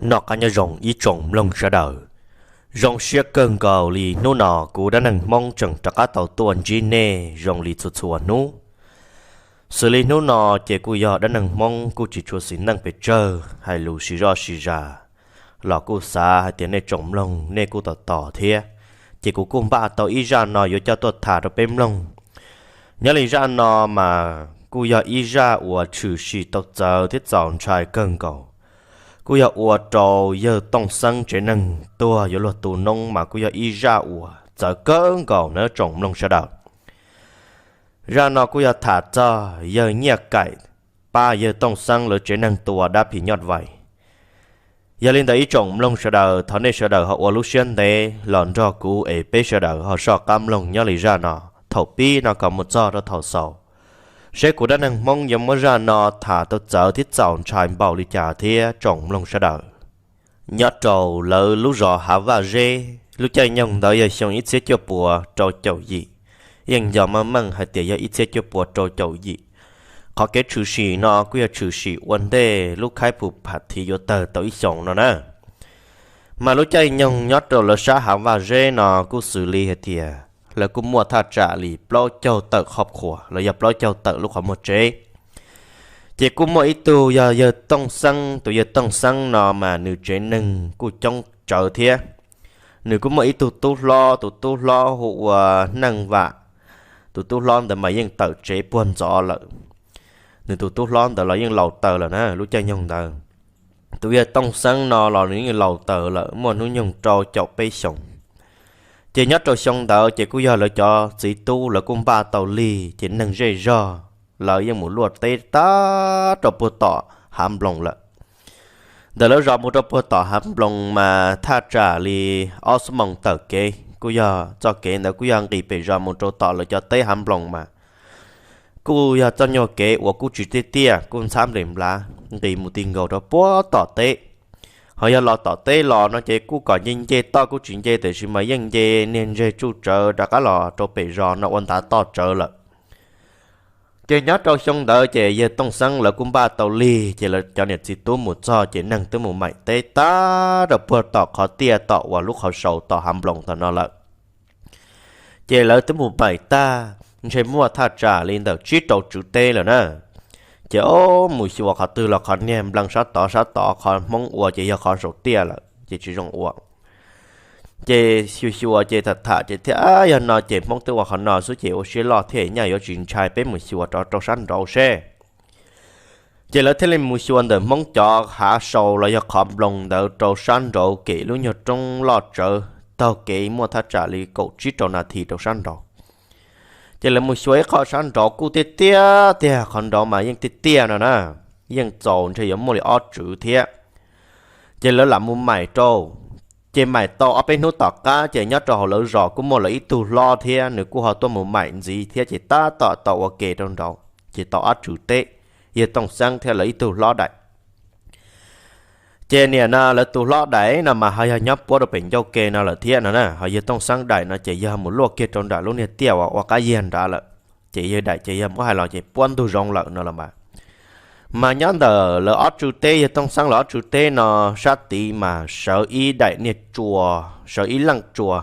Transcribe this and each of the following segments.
Noj qab nyob zoo ib tsoom mloog sawv daws. Zoo siab kawg nkaus li hnub no kuv dab neeg Hmoob tseem rov qab tau tuaj ntsib nej zoo li txhua txhua hnub. Xws li hnub no ces kuj yog dab neeg Hmoob kuj tsis tshua xis neej pes tsawg, hais lus sib zoj sib zas, los kuj xav hais tias nej tsoom mloog nej kuj tos tos thiab, ces kuv kuj npaj tau ib zaj no yuav coj tuaj tham rau peb mloog. Nyob li zaj no mas kuj yog ib zaj uas tshwm sim tau txawv thiab txaus ntshai kawg nkaus. Kuj yog ua rau yawg Tooj Xeeb tsev neeg tuag yuav luag tu noob mas kuj yog ib zaj uas txawv kawg nkaus na tsoom mloog sawv daws. Zaj no kuj yog tham txog yawg Nyiaj Kaim pab yawg Tooj Xeeb lawv tsev neeg tua dab phim nyuj vais. Yog li ntawd ib tsoom mloog sawv daws, thov nej sawv daws ho ua lub siab ntev los nrog kuv es peb sawv daws ho soj qab mloog nyob li zaj no thaum pib no kom mus txog rau thaum xaus, seb kuv dab neeg Hmoob yuav muab zaj no tham tau txawv thiab txaus ntshai npaum li cas thiab tsoom mloog sawv daws. Nyob rau lawv lub zos Hav Vaj Zeb, lub caij nyoog ntawd yog xyoo ib txhiab cuaj puas rau caum yim, yeej yog meej meej hais tias yog ib txhiab cuaj puas rau caum yim. Qhov kev tshwm sim no kuj yog tshwm sim ua ntej lub khaib pus pham thiv yuav tawg tau ib xyoos no na. Mas lub caij nyoog nyob rau lawv sab Hav Vaj Zeb no kuj xws li hais tias lawv kuj muaj thaj tsam li plaub caug tawm qhov qhuas los yog plaub caug tawm lub qhov muag tsev. Ces kuj muaj ib tug yog yawg Tooj Xeeb, tus yawg Tooj Xeeb no mas nws tsev neeg kuj coob tsawv thiab. Nws kuj muaj ib tug tub hlob, tus tub hlob hu ua Neej Vam. Tus tub hlob ntawd mas yeej tawm tsev puag ntxov lawm. Nws tus tub hlob ntawd los yeej laus taws lawm na lub caij nyoog ntawd. Tus yawg Tooj Xeeb no los nws yeej laus taws lawm muaj hnub nyoog rau caum peb xyoos. Ces nyob rau xyoo ntawd ces kuj yog lawv cov txiv tub lawv kuj npaj tau lig ces neeg zej zog lawv yeej mus luaj teb tag rau puag tom Hav Nploos lawm. Ntawm lawv zos mus rau puag tom Hav Nploos mas thaj tsam li ob xuab moos tawm kev, kuj yog txoj kev ntawd kuj yog nqis pem zos mus rau tom lawv cov teb Hav Nploos mas kuj yog txoj nyuag kev uas kuj tsis tiaj tiaj, kuj ntxhab nples nplav nqis mus ti nkaus rau puag tom teb. Ho yog los tom teb los no ces kuj kom nce nce toj kuj tsis nce tiam sis mas yeej nce niag ntseg tsuj tsawv rov qab los rau pem zos no ua ntav toj tsawv lawm. Ces nyob rau xyoo ntawd ces yawg Tooj Xeeb lawv kuj npaj tau lig ces lawv cov niam txiv tub mus txog ces neeg twb mus maim teb tag rau puag tom qhov tiaj tom uas lub qhov sau tom Hav Nploos tom no lawm. Ces lawv twb mus maim tag, ntshe muaj thaj tsam li ntawm tsib rau tswv teb lawm na. Ces ob mus xyuas qhov twg los qhov niag nplees sab tod sab tod, qhov Hmoob ua ces yog qhov saum tiaj lawm ces tsis zoo ua. Ces xyuas xyuas ces tham tham ces thiaj, yog no ces Hmoob twb ua qhov no xwb ces ua siab loj thiaj nyaj yuav tsis ntshai, peb mus xyuas rov rau sab nraud seb. Ces lawv thiaj li mus xyuas ntawm Hmoob cov hav sau los yog qhov nploos ntawd rau sab nraud kem lub nyuag roob loj tsawv, taug kev muaj thaj tsam li kaum tsib rau nas this rau sab nraud. Ces lawv mus xyuas ib qho sab nraud kuj tiaj tiaj tiag, qhov nraud mas yeej tiaj tiaj no na, yeej txaus ntshe yuav muaj li ob tswv thiab. Ces lawv lam mus maim rau. Ces maim tau ob peb hnub tom qab ces nyob rau hauv lawv zos kuj muaj lawv ib tug hlob thiab, nws kuj ho tuaj mus maim ntxiv thiab ces tab tom tau ua ke rau nraud ces tau ob tswv teb, yawg Tooj Xeeb thiab lawv ib tug hlob daim. Ces niam no lawv tus hlob daim no mas ho yog nyob puab rau pem ncauj ke no lawm thiab no na, ho yawg Tooj Xeeb daim no ces yog mus luaj kiag rau nram lub niag tiaj uas ua qab yiag nrad lawm. Ces yawg daim ces yog muab hais los ces puab ntug zoov lawm no los mas. Mas nyob ntawm lawv ob tswv teb, yawg Tooj Xeeb lawv ob tswv teb no sab tid mas sawv ib daim niag tsua, sawv ib leej tsua,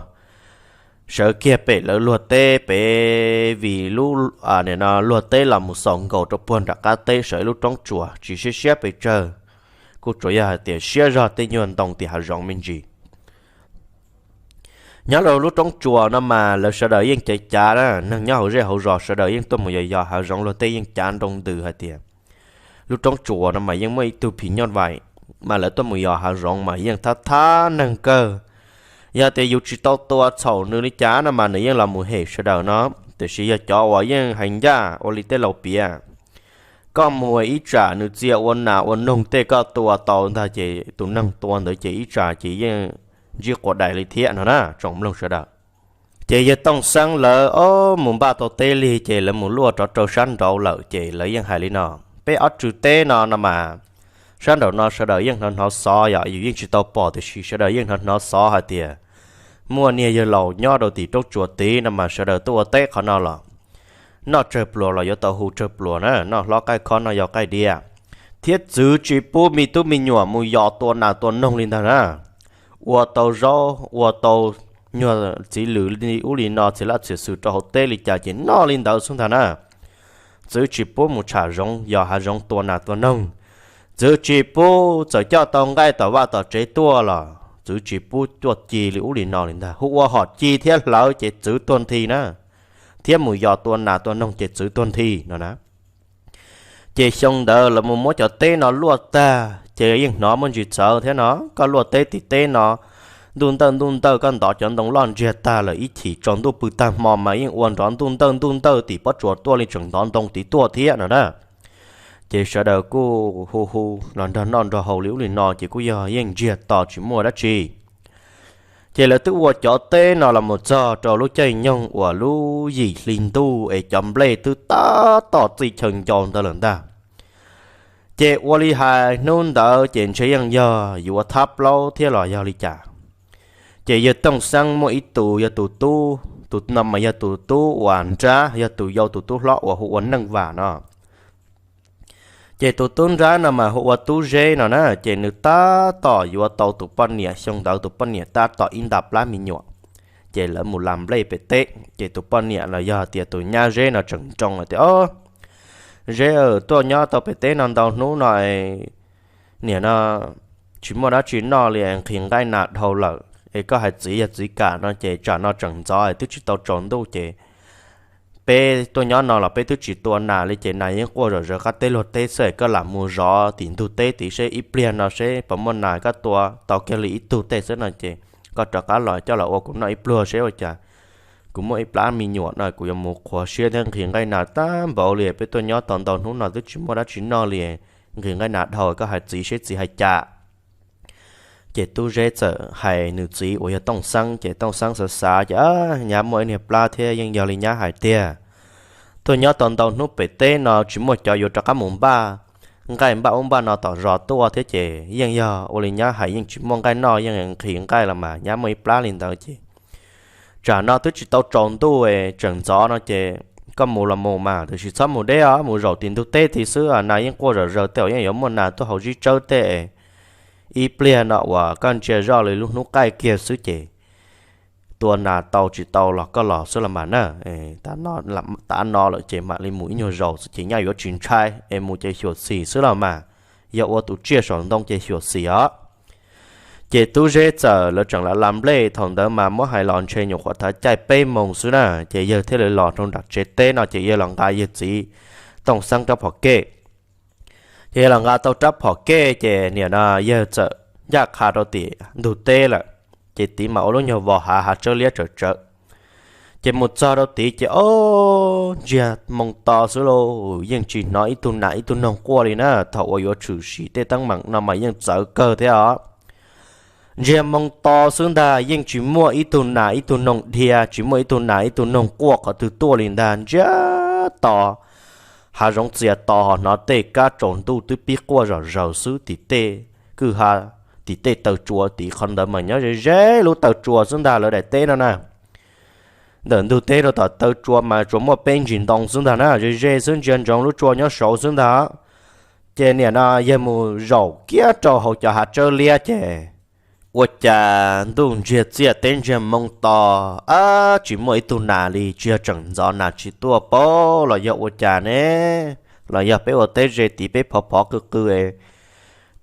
sawv kiag pem lawv luag teb pem, vim lub, nim no luag teb los mus xaus nkaus rau puag nram qab teb, sawv ib lub roob tsua tsis siab siab pes tsawg, kuj tsuas yog hais tias siab zog tej nyuag ntoo tim hav zoov me ntsis. Nyob rau lub roob tsua no mas lawv sawv daws yeej cav cav na, neeg nyob hauv zej hauv zos sawv daws yeej tuaj mus yos yos hav zoov, luag tej yeej cav nroo ntws hais tias lub roob tsua no mas yeej muaj ib tug phim nyuj vais, mas lawv tuaj mus yos hav zoov mas yeej thab thab neeg kawg. Yog tias yus tsis tau tua txhaum nws li cas no mas nws yeej los mus hem sawv daws no. Tiam sis yog cov uas yeej hais ncaj ua li tej laus piav, koj mus ib tsam nws txia ua nas ua noog tej koj tua tau ntag ces tus neeg tua ntawd ces ib tsam ces yeej ntsib quav dais li thiab no na tsoom mloog sawv daws. Ces yawg Tooj Xeeb lawv ob mus npaj tau teb lig ces lawv mus luaj rov rau sab nraud lawm ces lawv yeej hais li no, peb ob tswv teb no no mas sab nraum no sawv daws yeej hnov hnov xov, yog yus yeej tsis tau pom tiam sis sawv daws yeej hnov hnov xov hais tias muaj niag yawg laus nyob rau tim roob tsua tid no mas sawv daws tuaj ua teb qhov no los noj tsawg pluas los yuav tau hu tsawg pluas na, noj hlob qaij khob noj yau qaij diav. thiab txwv tsis pub me tub me nyuam mus yos tua nas tua noog li ntag na. Ua tau zaub ua tau nyuag txiv lws li ub li no txhia laj txhia xwm rau hauv teb li cas ces noj li ntawd xwb ntag na. Txwv tsis pub mus tsham zoov yos hav zoov tua nas tua noog. Txwv tsis pub txawm coj tau nqaij tom vaj tom tsev tuaj los txwv tsis pub tuaj ci li ub li no li ntag. Hu ua hom ci thiab hlawv ces txwv tuag nthi na, thiab mus yos tua nas tua noog ces txwv tuag nthi no na. Ces xyoo ntawd lawv mus muab cov teb no luaj tag ces yeej hnov muaj ntsis txawv thiab no. Koj luaj teb tim teb no, ntuj ntawj ntuj ntawj koj ntov cov ntoo loj ntsiag tag lawm ib chim tsaus ntuj pw tag hmo mas yeej ua nrov ntuj ntawj ntuj ntawj tim pob tsuas tuaj li tseem ntov ntoo tid tuaj thiab no na. Ces sawv daws kuj hu hu los nrog noj nrog haus li ub li no ces kuj yog yeej ntsiag to tsis muaj dab tsi. Ces lawv twb ua cov teb no los mus txog rau lub caij nyoog uas lub yim hli ntuj es cov nplej twb tab tom txi chaw ncau ntawd lawm ntag. Ces ua li hais hnub ntawd ces ntshe yeej yog yuav thab plaub thiab los yog li cas. Ces yawg Tooj Xeeb muaj ib tus yog tus tub, tus no mas yog tus tub uas nrab, yog tus yau tus tub hlob uas hu ua Neej Vam no. Ces tus tub nrab no mas hu ua Tub Zeb no na, ces nws tab tom yuav tau tus poj niam, xyoo ntawd tus poj niam tab tom ib nta plab me nyuam. Ces lawv mus las nplej pem teb, ces tus poj niam los yog tias tus nyab Zeb no tseem nroo tias, Zeb, tuaj nyob tau pem teb no ntau hnub no, niam no tsis muaj dab tsi noj li, nqhis nqaij nas dhau lawm es koj hais txiv yog txiv kam no ces tsam no tseem ntxov twb tsis tau tsaus ntuj ces peb tuaj nyob no los peb twb tsis tua nas li ces nas yeej quaj zom zaws qab teb luag teb xwb. Koj lam mus zov tim ntug teb tid seb ib pliag no seb puas muaj nas, koj tua tau kiag li ib tug tej xwb no ces koj rov qab los coj los ua kuv noj ib pluag seb ua cas. Kuv muaj ib plab me nyuam no kuv yuav mus qhuav siab thiab nqhis nqaij nas tag npaum li, peb tuaj nyob tau ntau hnub no twb tsis muaj dab tsi noj li, nqhis nqaij nas dhau, koj hais txiv seb txiv hais cas. Ces Tub Zeb txawm hais nws txiv uas yog Tooj Xeeb, ces Tooj Xeeb xav xav ces, Nyab muaj ib niag plab thiab, yeej yog li nyab hais tiag. Tuaj nyob tau ntau hnub pem teb no tsis muaj cov yuav rov qab mus npaj nqaij npaj ub npaj no tom zos tuaj thiab ces yeej yog ua li nyab hais, yeej tsis muaj nqaij noj, yeej nqhis nqaij los mas nyab muaj ib plab li ntawd ces tsam no twb tsis tau tsaus ntuj, tseem ntxov no ces koj mus los mus mas, tiam sis txhob mus deb os, mus zaum tim ntug teb tid xwb, nas yeej quaj zom zaws tej uas yeej yuav muaj nas tuaj haus zib tsawb tej. Ib pliag no uas koj ntsia zoj li lub hnub qaij kiag xwb ces tua nas tau tsis tau los koj los xwb los mas na. Tav no lawm ces mam li mus ib nyuag zaus xwb ces nyaj yuav tsis ntshai es mus ces xyuam xim xwb los mas, yog ua tus tsiaj saum ntoo ces xyuam xim os. Ces Tub Zeb txawm lawv tseem lam las nplej thaum ntawd mas muab hais los ntshe nyuam qhuav thav caij peb moos xwb na, ces yawg thiaj li los rau nram tsev teb no ces yawg los nqa yawg txiv Tooj Xeeb rab phom kej. Ces yawg los nqa tau rab phom kej ces niam no yawg txawm ncaj qha rau tim ntug teb lawm, ces tid mas ua lub nyuag vos hav hav tsawb liab tsawm tsawv. Ces mus txog rau tid ces ob, ntsiag moo to xwb lauj, yeej tsis hnov ib tug nas ib tug noog quaj li na. Thaum uas yuav tshwm sim tej teeb meem no mas yeej txawv kawg thiab os. Ntsiag moo to xwb ntag, yeej tsis muaj ib tug nas ib tug noog dhia, tsis muaj ib tug nas ib tug noog quaj qhov twg tuaj li ntag, ntsiag to. Hav zoov txias to ho hnov tej kab tsaus ntuj twb pib quaj zom zaws xwb tim tej kwj ha, tim tej taw tsua tid, qhov ntawd mas nyob ze ze lub taw tsua xwb ntag lawv daim teb no na. Ntawm ntug teb rau tom taw tsua mas tsuas muaj peb ntsis ntoo xwb ntag na, ze ze xwb, ntsia ntsoov lub tsua nyob saud xwb ntag. Ces niam no yawg mus zaum kiag rau hauv cov hav tsawb liab ces ua cas ntuj ntsiag txiaj teb ntsiag moo to, ab tsis muaj ib tug nas li, tsis yog tseem ntxov nas tsis tuaj pob los yog ua cas ne, los yog peb ua teb ze tid peb phov phov qw qw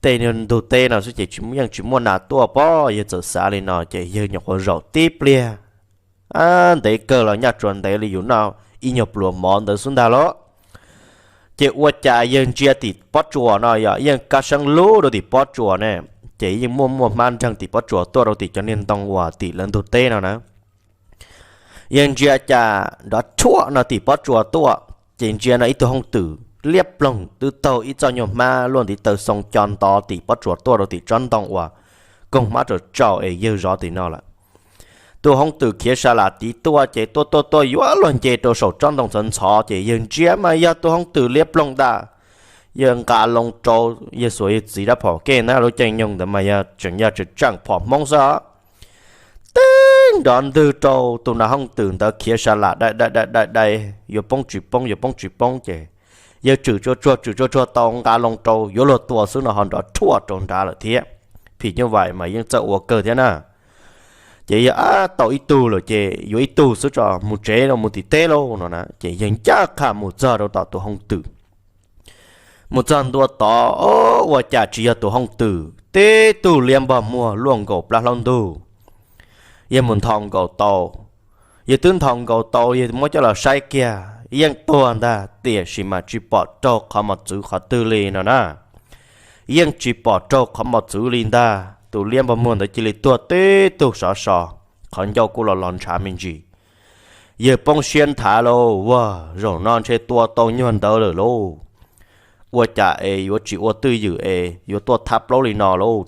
tej ntug teb no xwb ces yeej tsis muaj nas tuaj pob. Yawg txawm xav li no ces yawg nyuam qhuav zaum tib pliag, ntev kawg los nyaj tsuas ntev li yus noj ib nyuag pluas mov ntawd xwb ntag lauj. Ces ua cas yawg ntsia tim pob tsuas no yog yeej kaj seeb lub rau tim pob tsuas ne, ces yeej muaj muaj hmab nreeg tim pob tsuas tuaj rau tim cov niag ntoo uas tim lawv ntug teb no na. Yawg ntsia cas nrov rhuaj no tim pob tsuas tuaj, ces ntsia no ib tug hooj twm liab ploog twb taug ib txoj nyuag hmab luaj ntiv taw xoo co nto tim pob tsuas tuaj rau tim tsob ntoo uas koog hmab rau tsaus es yawg zov tim no lawm. Tus hooj twm khiav sa lam tid tuaj ces tuaj tuaj tuaj yuav luag nce rau saum tsob ntoo ntxhov ntxhov ces yawg ntsia mas yog tus hooj twm liab ploog ntag. Yawg nqa loo rau yawg xuas yawg txiv rab phom kej na, lub caij nyoog ntawd mas yog tseem yog tseem tseem phom Hmoob xwb os. Teb nrov ntwg rau tus nas hooj twm ntawd khiav sa lam dai dai dai dai dai, yuav poob tsis poob yuav poob tsis poob ces Yawg tswm tsuag tsuag tswm tsuag tsuag tau nqa loo rau yuav luag tua xwb no ho nrov rhuaj rau nrad lawm thiab. Phim nyuj vais mas yeej txawj ua kawg thiab na. Ces yawg ab tau ib tug lawm ces yuav ib tug xwb tso mus tsev los mus tim teb lauj no na. Ces yawg ncaj qha mus txog rau tom tus hooj twm. Mus txog ntua tod, ua cas tsis yog tus hooj twm, tib tug liab npog muag luaj nkaus plab hlaub ntug. Yawg mus nthos nkaus tau, yawg twb nthos nkaus tau, yawg muab coj los saib kiag yeej tuag ntag, tiam sis mas tsis pom raug qhov mos txwv qhov twg li no na. Yeej tsis pom raug qhov mos txwv li ntag, tus liab npog muag ntawd cia li tuag tib tug sov so, qhov ncauj kuj los los ntshav me ntsis. Yawg poob siab nthav lauj, ua, zaum no ntshe tua tau nyuag ntawd lawm lauj. Ua cas es yuav tsis ua twj ywm es yuav tuaj thab plaub li no lauj.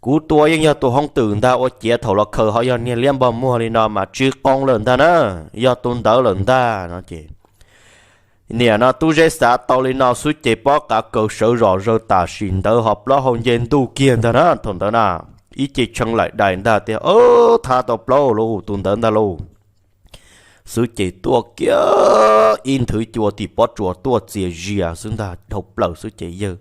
Kuv tua yeej yog tus hooj twm ntag, ua ciav thaum los khaws ho yog niag liab npog muag li no mas tsis qoo lawm ntag na, yog tus ntawd lawm ntag no ces niam no Tub Zeb xav tau li no xwb ces pob qav kaws sawv zom zaws tam sim ntawd ho plaub hau nce ntuj kiag ntag na. Thaum ntawd na ib ce tshee laim dais ntag tias, thab tau plaub lauj, tus ntawd ntag lauj. Xwb ces tuaj kiag ib nthwv cua tim pob tsuas tuaj txias zias xwb ntag dhau plaws xwb ces yawg,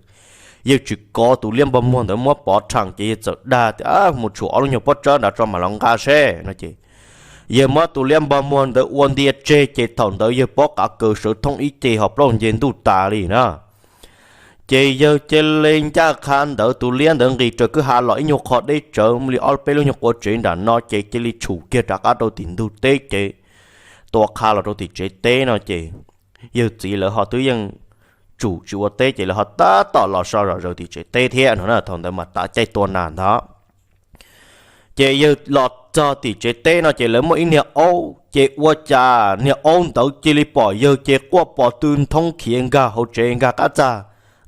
yawg tsis kov tus liab npog muag ntawd muab pov rhees ces yawg txawm dag tias, mus tshuam ob lub nyuag pob tsawb nrad tso mam los nqa seb no ces yawg muab tus liab npog muag ntawd ua ntia tseg ces thaum ntawd yawg pob qav kaws sawv thoob ib ce ho plaub nce ntuj tas li na. Ces yawg cia li ncaj qha ntawd tus liab ntawd nqis raws kwj ha los ib nyuag qho deb tsawv li ob peb lub nyuag quav tsev nram no ces cia li tshum kiag rov qab rau tim ntug teb ces tua qha los rau tim tsev teb no ces yawg txiv lawv ho twb yeej tsum tsis ua teb ces lawv ho tab tom los so zom zaws tim tsev teb thiab no na. Thaum ntawd mas tav caij tua nas ntag. Ces yawg los txog tim tsev teb no ces lawv muaj ib niag aub ces ua cas niag aub ntawd cia li pom yawg ces quaj pos tw nthoob khiav nkag hauv tsev nkag qab txag,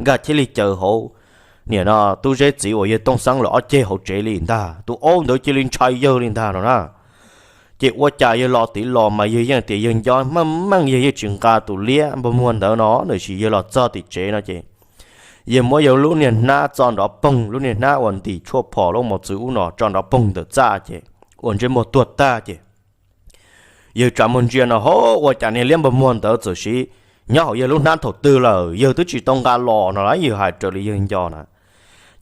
nkag thiaj li caws hauv niam no Tub Zeb txiv uas yawg Tooj Xeeb lawv ob ceg hauv tsev li ntag. Tus aub ntawd cia li ntshai yawg li ntag no na. Ces ua cas yawg los tid los mas yawg yeej tias yawg nco meej meej yawg yeej tsis nqa tus liab npog muag ntawd no, tiam sis yawg los txog tim tsev no ces yawg muab yawg lub niag hnab txo nrov poog, lub niag hnab uas ntim tshuaj phom lub mos txwv ub no tso nrov poog ntawm txaj ces ua ntsej muag tuag tag ces yawg tsa muag ntsia no ho ua cas niag liab npog muag ntawd txawm siv nyob hauv yawg lub hnab thaum twg lawm, yawg twb tsis tau nqa los no las, yawg hais raws li yawg nco na.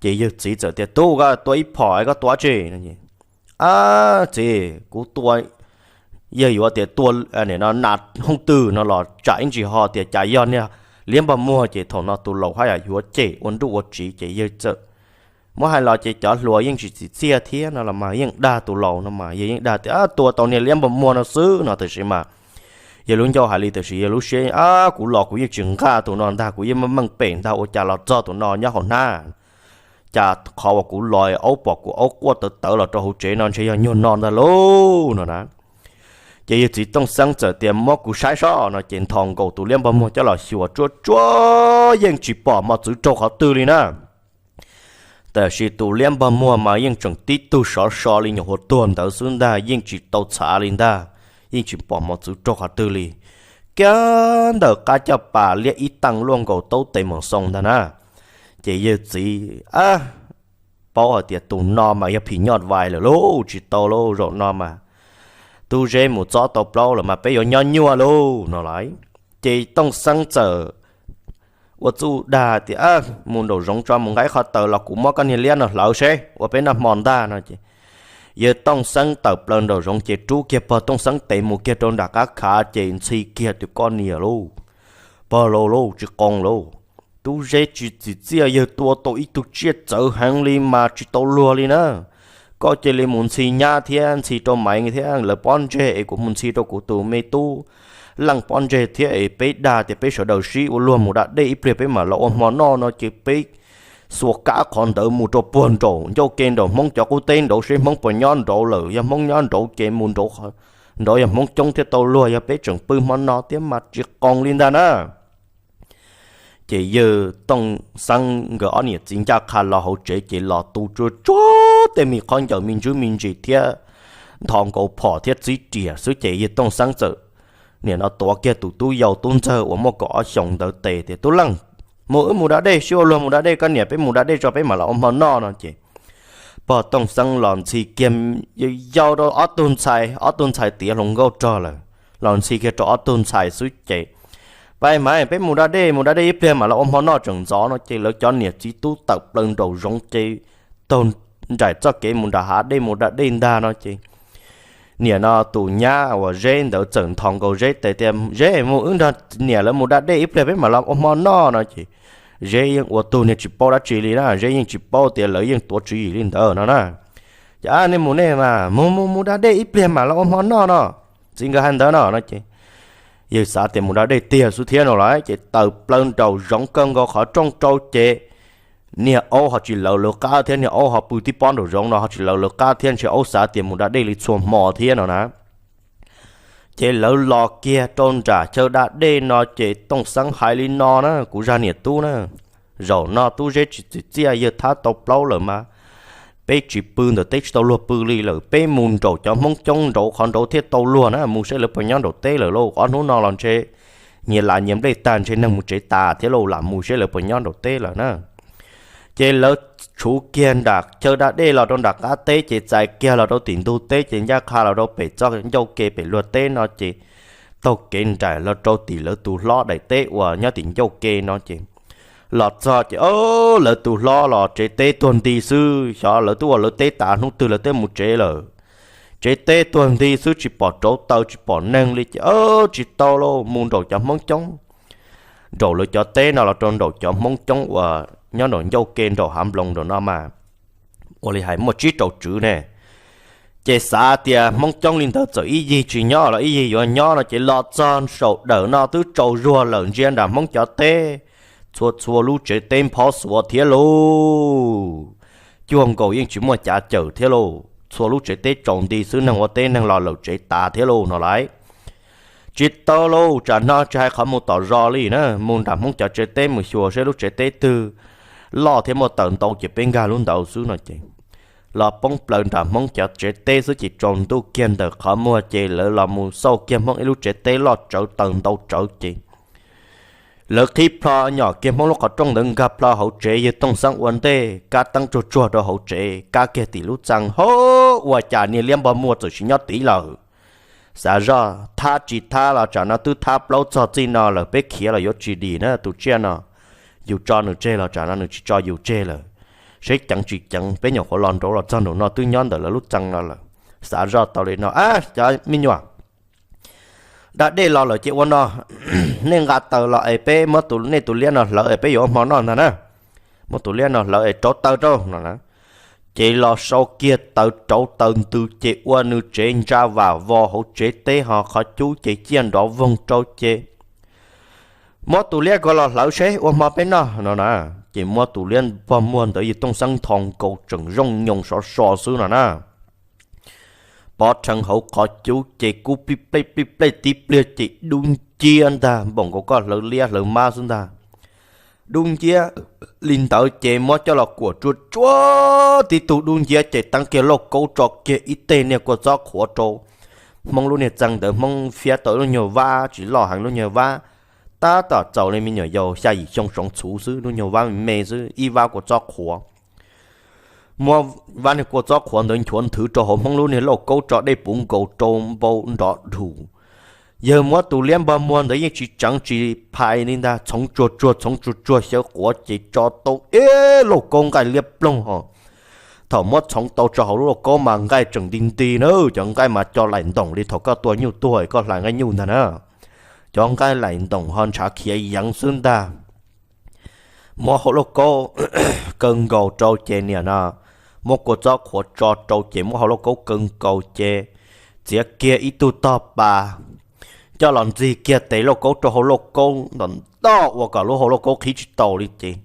Ces yawg txiv txawm tias, Tub, koj tua ib phom es koj tua dab tsi? Ab txiv, kuv tua, yawg yuav tias tua nas hooj twm no los tsam ib ntsis ho tias cas yog niag liab npog muag ces thaum no tus laus haj yam yuav cem ua nruj ua tsiv ces yawg txawm muab hais los ces cov hluas yeej tsis txim txiaj thiab no los mas yeej dag tus laus no mas yawg yeej dag tias tua tau niag liab npog muag no xwb no tiam sis mas yawg lub ncauj hais li tiam sis yawg lub siab, Ab, kuv los kuv yeej tsis nqa tus no ntag, kuv yeej meej meej pem ntag, ua cas los txog tus no nyob hauv hnab. Cas qhov uas kuv los aub pom kuv aub quaj tawv tawv los rau hauv tsev no ntshe yog nyuag no ntag lauj no na. Ces yawg txiv Tooj Xeeb txawm tias, Muab kuv saib sob no ces nthos nkaus tus liab npog muag coj los xyuas tsuab tsuab yeej tsis pom mos txwv raug qhov twg li na. Tiam sis tus liab npog muag mas yeej tseem tib tug sov so li nyuam qhuav tuag ntawd xwb ntag, yeej tsis tau txhav li ntag, yeej tsis pom mos txwv raug qhov twg li. Kiag ntawm qab caj pas liab ib teev luaj nkaus taub tes mus xoo ntag na. Ces yawg txiv, Ab, paub hais tias tus no mas yog phim nyuj vais lawm lauj, tsis tau lauj, zaum no mas Tub Zeb mus txob tau plaub lawm mas peb yuav nyob nyuaj lauj no lauj. Ces Tooj Xeeb txawm ua txuj dag tias, Mus nraum zoov tso, mus nqa ib qho taws los kuv muab koj niag liab no hlawv seb ua peb noj hmo ntag no ces yawg Tooj Xeeb tawm plaws nraum zoov ces rub kiag pog Tooj Xeeb tes mus kiag rau nram qab khav ces ntxhi kiag tus koj niam lauj, pog laus lauj, tsis qoo lauj. Tub Zeb tsis txim txiaj, yawg tua tau ib tug tsiaj txawv heev li mas tsis tau luag li na. Koj cia li mus ntxhi nyab thiab ntxhi rau Maiv thiab lawv pob ntseg es kuv mus ntxhi rau kuv tus me tub Leej pob ntseg thiab es peb dag tias peb sawv daws sib ua luag mus da dej ib pliag peb mam los ua hmo noj no ces peb xuas kab qhov ntawd mus rau puag nraum ncauj ke nraum Hmoob cov qub teb nraud seb Hmoob puas nyob nraud lawm, yog Hmoob nyob nraud ces mus nraud, nraud yog Hmoob coob thiab tau luag, yog peb tseem pw hmo no thiab mas tsis qoo li ntag na. Ces yawg Tooj Xeeb nkawd ob niam txiv ncaj qha los hauv tsev ces los tu tsuag tsuag tej me qhov ncauj me ntswb me ntsis thiab nthos nkaus phom thiab txib riam xwb ces yawg Tooj Xeeb txawm nim no tuav kiag tus tub yau tub ntxawg uas muaj kaum ob xyoos ntawd tes tias, Tub Leej, mus wb mus da dej, sib ua luag mus da dej, koj niam peb mus da dej tso peb mam los ua hmo noj no ces pog Tooj Xeeb los ntxhi kiag yau yau rau ob tug ntxhais, ob tug ntxhais tiav hluas nkauj rog lawm, los ntxhi kiag rau ob tug ntxhais xwb ces Pais mas peb mus da dej, mus da dej ib pliag mam los ua hmo noj tseem ntxov no ces lawv cov niam txiv tub tawm plaws nraum zoov ces taug nraim txoj kev mus nram hav dej mus da dej ntag no ces niam no tus nyab uas Zeb ntawd txawm nthos nkaus Zeb tes tias, Zeb, mus wb nrog niam lawv mus da dej ib pliag peb mam los ua hmo noj no ces Zeb yeej ua tug niag tsis paub dab tsi li na, Zeb yeej tsis paub tias lawv yeej tuav tswv yim li ntawd no na. Ces, A, nej mus nej mas, mus mus mus da dej ib pliag mam los ua hmo noj no, txiv nkawd hais ntawd no no ces yawg xav tias mus da dej tiag xwb thiab no lawm ces tawm plaws nraum zoov kawg nkaus qhov rooj rau ces niag aub ho tsis lawv lawv qab thiab, niag aub ho pw tib pob nraum zoov no ho tsis lawv lawv qab thiab, ntshe aub xav tias mus da dej li txhua hmo thiab no na. Ces lawv los kiag rau nram chaw da dej no ces Tooj Xeeb hais li no na, Kuv zag niam tub na, zaum no tub Zeb tsis txim txiaj, yawg thab tau plaub lawm mas peb tsis pw ntawm teb tsis tau luag pw li lawm, peb mus nraum cov Hmoob coob nraud qhov nraud thiaj tau luag na, mus saib lawv puas nyob nraum teb lawm lauj. Ob hnub no los ntshe nyias las nyias nplej tag ntshe neeg mus tsev tas thiab lauj, lam mus saib lawv puas nyob nraum teb lawm na. Ces lawv tshuv kiag nram chaw da dej los rau nram qab teb ces txais kiag los rau tim ntug teb ces ncaj qha los rau pem txoj ncauj ke pem luag teb no ces taug kev nraim los rau tim lawv tus hlob daim teb uas nyob tim ncauj ke no ces los txog ces, o, lawv tus hlob los tsev teb tuag nti xwb, xyov lawv twb ua lawv teb tas hnub twg lawv twb mus tsev lawm. Tsev teb tuag nti xwb tsis pom rauv taws tsis pom neeg li ces, o, tsis tau lauj, mus nraum cov Hmoob coob. Nraum lawv cov teb no los rau nraum cov Hmoob coob uas nyob nraum ncauj ke nraum hav nploos nraum no mas ua li hais muaj tsib rau tswv ne. Ces xav tias Hmoob coob li ntawd txawm ib yig tsis nyob los ib yig yuav nyob no ces los txog saum dawm no twb tsaus zuag lawm, ntsia nram Hmoob cov teb, txhua txhua lub tsev teb nphob xuav thiab lauj. Cuag nkaus yeej tsis muaj cav cawm thiab lauj, txhua lub tsev teb tsaus nti xwb, neeg ua teb neeg los lawm tsev tas thiab lauj no lauj. Tsis tau lauj, tsam no tsis hais qhov mus tom zos li na, mus nram Hmoob cov tsev teb mus xyuas saib lub tsev teb twg loj thiab muaj taws ntau ces peb nkag lub ntawd xwb no ces los poob plaws nram Hmoob cov tsev teb xwb ces tsaus ntuj kiag ntawm qhov muag ces lawv los mus xauj kiag Hmoob ib lub tsev teb loj tsawv taws ntau tsawv ces lawv qhib plho nyom kiag Hmoob lub qhov rooj ntawd nkag plho hauv tsev, yawg Tooj Xeeb ua ntej kab teeb tsuag tsuag rau hauv tsev, kab kiag tim lub txee, hov, ua cas niag liab npog muag txawm tsis nyob tid lawm. Xav zoj thab tsis thab los tsam no twb thab plaub txog txij no lawm, peb khiav los yuav tsis dim na, tus tsiaj no yus tso nws tseg los tsam no nws tsis tso yus tseg lawm. Seb ceev tsis ceev, peb nyuam qhuav los nraud los txog nraum no twb nyob ntawm lawv lub txee no lawm. Xav zoj tau li no, A, cov me nyuam, da dej los lawm ces ua no, nej nqa taws los es peb muab tus, nej tus liab no hlawv es peb yuav ua hmo noj ntag na. Muab tus liab no hlawv es rauv taws rau no na. Ces los sau kiag taws rauv taws ntws ces ua nws tsev ntsa vam vos hauv tsev teb ho qhov cub ces ciaj nrov voog rau ces muab tus liab ko los hlawv seb ua hmo peb noj no na. Ces muab tus liab npog muag ntawd yawg Tooj Xeeb nthos nkaus tseem zoo nyoos sov so xwb no na. Pov rheev hauv qhov cub ces kub plij plej plij plej tib pliag ces dub nciab ntag, npaum nkaus koj hlawv liab hlawv mab xwb ntag. Dub nciab li ntawd ces muab coj los kuam tsuag tsuag tib tug dub nciab ces teeb kiag lauj kaub tso kiag ib teg niag kua txob qhuav rau Hmoob lub niag txee ntawd. Hmoob fiab tau ib lub nyuag vab tsis loj heev, lub nyuag vab tab tom txaus li me nyuam yaus xya yim xyoo soov txhuv xwb, lub nyuag vab me me xwb, ib vab kua txob qhuav. Muab vab niag kua txob qhuav ntawd nchuav nthwv rau hauv Hmoob lub niag lauj kaub tso dej puv nkaus rau npau nrov dhum. Yawg muab tus liab npog muag ntawd yeej tsis tseev tsis phais li ntag, txhoov tsuag tsuag txhoov tsuag tsuag xyaw quav ces tso tau ib lauj kaub nqaij liab ploog ho. Thaum muab txhoov tau tso hauv lub lauj kaub mas nqaij tseem nti nti na, cov nqaij mas co laim ntoom li thaum koj tua nyuj tuag koj hlais nqaij nyuj ntag na. Cov nqaij laim ntoom ho ntshav khiav yeev xwb ntag. Muab hauv lauj kaub kaw nkaus rau ces niam no muab kua txob qhuav tso rau ces muab hauv lauj kaub kaw nkaus ces txiav kiag ib tug tog pas coj los ntxig kiag tes lauj kaub rau hauv lauj kaub ntom ntoj ua kom lub hauv lauj kaub qhib tsis tau li ces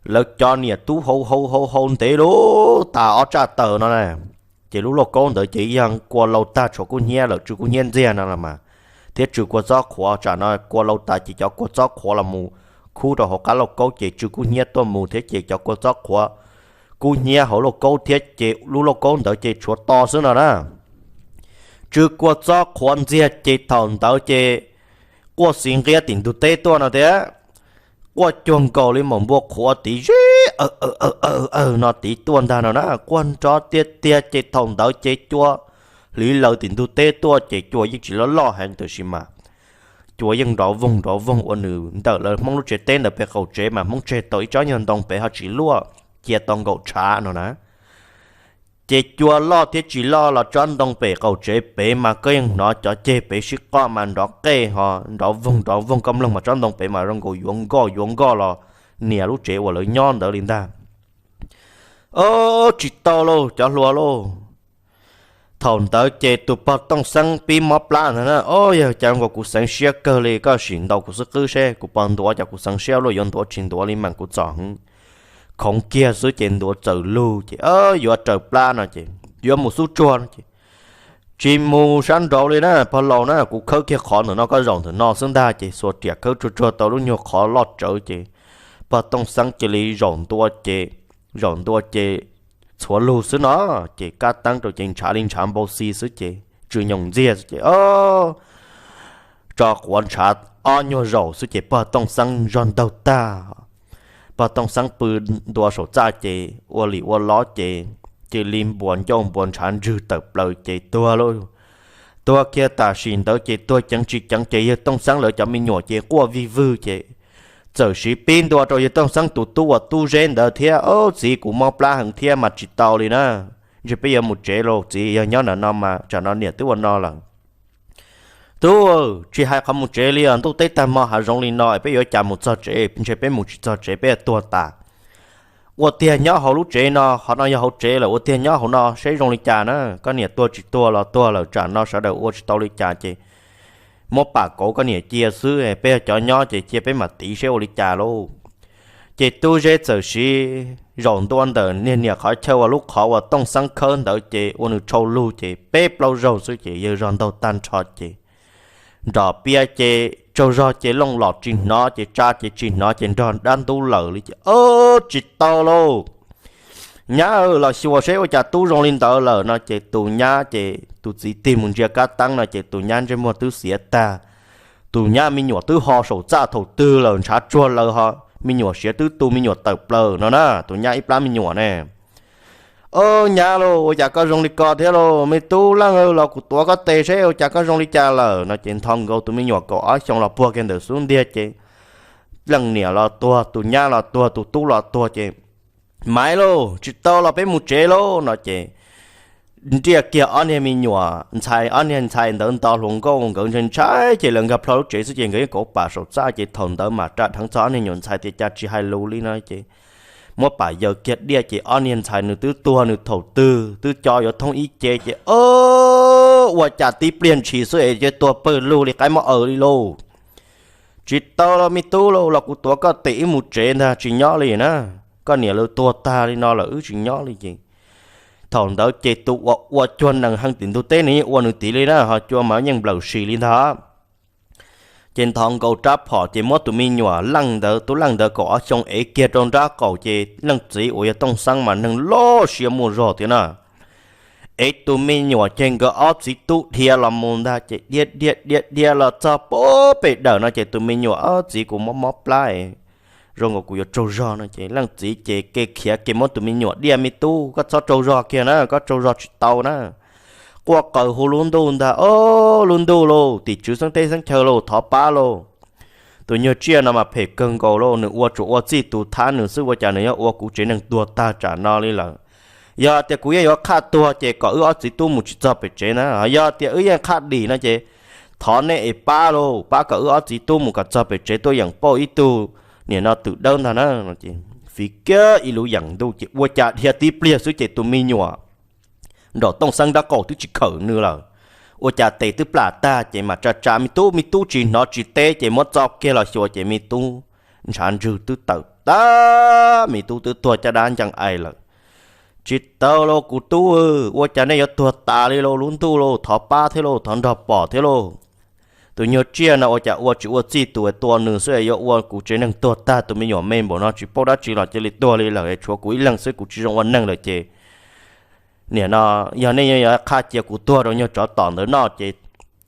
lawv cov niam tub hau hau hau hau ntev lub tas ob tsaj taws no na. Ces lub lauj kaub ntawd ces yog kua lau tag tshuav kub hnyiab lawm, tsw kub hnyiab ntxiag no los mas, thiab tsw kua txob qhuav, tsam no kua lau tas ces cov kua txob qhuav los mus khub rau hauv qab lauj kaub ces tsw kub hnyiab tuaj mus thiab ces cov kua txob qhuav kub hnyiab hauv lauj kaub thiab ces lub lauj kaub ntawd ces tshuav to xwb no na. Tsw kua txob qhuav ntxiag ces thaum ntawd ces quaj xis nqiab tim ntug teb tuaj no tias, quaj cuag nkaus li maum npua qhuav tid zib aw aw aw aw no tid tuaj ntag no na. Quaj nrov tiag tiag ces thaum ntawd ces cua hliv laws tim ntug teb tuaj ces cua yeej tsis loj loj heev tab sis mas cua yeej nrov voog nrov voog ua nws ntawm lawv Hmoob lub tsev teb ntawd pem qaum tsev mas Hmoob tseg tau ib tsob nyuag ntoo pem ho tsis luaj, cia tau nkaum tshav no na. Ces cua loj thiab tsis loj los tsob ntoo pem qaum tsev pem mas koj yeej hnov cov ceg pem sib qoj mas nrov qej ho nrov voog nrov voog, koj mloog mas tsob ntoo pem mas zoo nkaus yuav nkoj yuav nkoj los nias lub tsev uas lawv nyob ntawd li ntag. Ob, tsis tau lauj cov hluas lauj. Thaum ntawd ces tus pog Tooj Xeeb pib mob plab ntag na. Ob, yog cas nkaus kuv xeev siab kawg li, koj sim ntaus kuv xwb qwb seb kuv puas ntuav, cas kuv xeev siab luaj yuav ntuav tsis ntuav li mas kuv txom heev. Khoov kiag xwb ces ntuav txawm lug ces yuav raws plab no ces yuav mus xub tsuag no ces tsis mus sab nraud li na pog laus na, kuv khawb kiag qhov ntawm no koj zaum ntawm no xwb ntag. Ces xuas riam khawb tsuag tsuag tau lub nyuag qhov loj tsawv ces pog Tooj Xeeb cia li zaum ntua ces, zaum ntua ces txhuav lug xwb no ces kab teeb rau ces ntshav li ntshav npau xi xwb ces tsw nyoos ntxiag xwb ces ob, tso quav ntshav ob nyuag zaus xwb ces pog Tooj Xeeb zog ntaug tag. Pog Tooj Xeeb pw ntua saum txaj ces ua li ua lov ces cia li npuas ncauj npuas ntshav ntswg tawm plaws ces tuag lauj. Tuag kiag tam sim ntawd ces tuag ceev tsis ceev ces yawg Tooj Xeeb lawv cov me nyuam ces quaj vij vwg ces txawm siv pib ntua rau yawg Tooj Xeeb tus tub uas Tub Zeb ntawd thiab. Ob, txiv, kuv mob plab heev thiab mas tsis tau li na, ntshe peb yuav mus tsev lauj txiv, yog nyob ntawm no mas tsam no niam twb ua no lawm. Tub, tsis hais qhov mus tsev li os, ntuj teb tag hmo hav zoov li no es peb yuav cas mus txog tsev, ntshe peb mus tsis txog tsev peb tuag tas. Ua tiag nyob hauv lub tsev no, qhov no yog hauv tsev lawm, ua tiag nyob hauv no seb zoo li cas na, koj niam tuag tsis tuag los tuag lawm, tsam no sawv daws ua tsis tau li cas ces muab pam kauv koj niam cia xwb, peb yog cov nyob ces cia peb mam tiv seb ua li cas lauj. Ces Tub Zeb txawm siv zaum ntua ntawm niag niam qhov chaw uas lub qhov uas Tooj Xeeb khawb ntawd ces ua nws tshau lug ces peb plaub zaug xwb ces yawg zog ntaug tag nrho ces nrom pias ces tsaug zog ces looj los tsis hnov ces tsa ces tsis hnov ces nrog dab ntub lawm li ces ob, tsis tau lauj. Nyab los xyuas seb ua cas tub zoo li ntawd lawm no ces tus nyab ces tus txiv tig mus ntsia kab teeb no ces tus nyab ntsej muag twb xiav tag. Tus nyab me nyuam twb ho saum txaj thaum twg lawm, ntshav tsuag lawm ho me nyuam siav twb tu me nyuam tawm plaws no na, tus nyab ib plab me nyuam ne. Ob, nyab lauj, ua cas koj zoo li ko thiab lauj? Me tub leej, los kuv tuav koj tes seb ua cas koj zoo li cas lawm no ces nthos nkaus tus me nyuam kaum ob xyoo los puag kiag ntawm xub ntiag ces leej niam los tuag, tus nyab los tuag, tus tub los tuag ces Maiv lauj, tsis tau los peb mus tsev lauj no ces nriaj kiag ob niag me nyuam ntxhais, ob niag ntxhais ntawd nto hluas nkauj nkawd ntshai ntshai ces lawv nkag plho lub tsev xwb ces nkawd yeej kauv pam saum txaj ces thaum ntawd mam ram dheev txog ob niag nyuam ntxhais tias cas tsis hais lus li no ces muab pam yaws kiag diaj ces ob niag ntxhais nws twb tuag nws thaum twg twb co yuav thoob ib ce ces ob, ua cas tib pliag ntshis xwb es tuag pawg lug li qaib mob aws li lauj. Tsis tau los me tub lauj, los kuv tuav koj tes wb mus tsev ntag, tsis nyob li na. Koj niam lawv tuag tag li no lawm wb tsis nyob li ces thaum ntawd ces tus uas ua cuag nees heev tim ntug teb nws yeej ua nws tid li na, ho cua mas yeej nplawm si li ntag. Ces nthos nkaus rab phom ces muab tus me nyuam leej ntawd, tub leej ntawd kaum ob xyoo ev kiag rau nrab qaum ces leej txiv uas yog Tooj Xeeb mas neeg loj siab muaj zog thiab na. Ev tus me nyuam ces nkawd ob txiv tub dhia los mus ntag ces dhia dhia dhia dhia los txog pem pem dawm no ces tus me nyuam ob txiv kuv mob mob plab, zoo nkaus kuv yuav tsaug zog no ces leej txiv ces ke khiav ke muab tus me nyuam diaj, me tub koj txhob tsaug zog kiag na, koj tsaug zog tsis tau na. Quaj qaws hu lub ntuj ntag, ob, lub ntuj lauj, tim tswv xeeb teb xeeb chaw lauj, thov pab lauj. Tus nyuag tsiaj no mas phem kawg nkaus lauj, nws ua tsuas ua txij tus thab nws xwb ua cas nws yuav ua kuv tsev neeg tuag tag tsam no li lawm. Yog tias kuv yeej yuav qhaj tuag ces kom wb ob txiv tub mus tsis txog pem tsev na, yog tias wb yeej qhaj dim no ces thov nej es pab lauj, pab kom wb ob txiv tub mus kom txog pem tsev tuaj yeem pauj ib tug niam no twm dawb ntag na. Fiv kiag ib lub yeem ntuj ces ua cas dhia tib pliag xwb ces tus me nyuam nraum Tooj Xeeb nrab qaum twb tsis khawm nws lawm. Ua cas tes twb plam tag ces mam tsa tsa me tub, me tub tsis hnov tsis teb ces muab txo kiag los xyuas ces me tub ntshav ntswg twb tawm tag, me tub twb tuag caj dab ncees ais lawm. Tsis tau lauj kuv tub, ua cas nej yuav tuag tas li lauj, lub ntuj lauj, thov pab thiab lauj, thov nrog pom thiab lauj. Tus nyuag tsiaj no ua cas ua tsis ua txij tus tua nws xwb yuav ua kuv tsev neeg tuag tag, tus me nyuam me npaum no tsis paub dab tsi los cia li tuag li lawm, tshuav kuv ib leeg xwb kuv tsis zoo ua neeg lawm ces nim no yog nej yuav qhaj cia kuv tuag rau nyuag tsov tom ntawd noj ces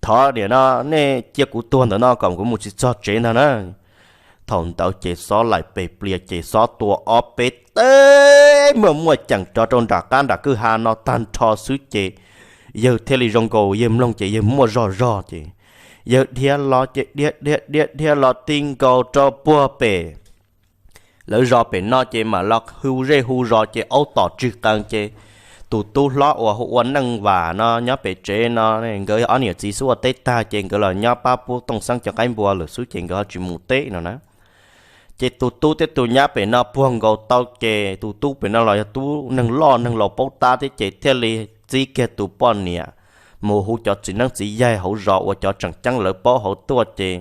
thov nim no nej cia kuv tuag ntawm no kom kuv mus tsis txog tsev ntag na. Thaum ntawd ces xob laim pes plias ces xob tua ob peb teg muaj muaj ceem rov rau nram qab nram kwj ha no tag nrho xwb ces yawg thiaj li zoo nkaus yawg mloog ces yawg muaj zog zog ces Yawg dhia los ces dhia dhia dhia dhia los ti nkaus rau puag pem lawv zos pem no ces mam los hu zej hu zos ces aub tom tsig qees ces tus tub hlob uas hu ua Neej Vam no nyob pem tsev no, nkawd ob niam txiv xub ua teb tag ces nkawd los nyob pab pub Tooj Xeeb cov qaib npua lawm xwb ces nkawd ho tsis mus teb no na. Ces tus tub thiab tus nyab pem no puag nkaus tau ces tus tub pem no los yog tub neeg loj neeg laus paub tab thiab ces thiaj li txib kiag tus poj niam mus hu cov txiv neeb txiv yaig hauv zos uas cov tseem ceeb lawv paub hauv tuaj ces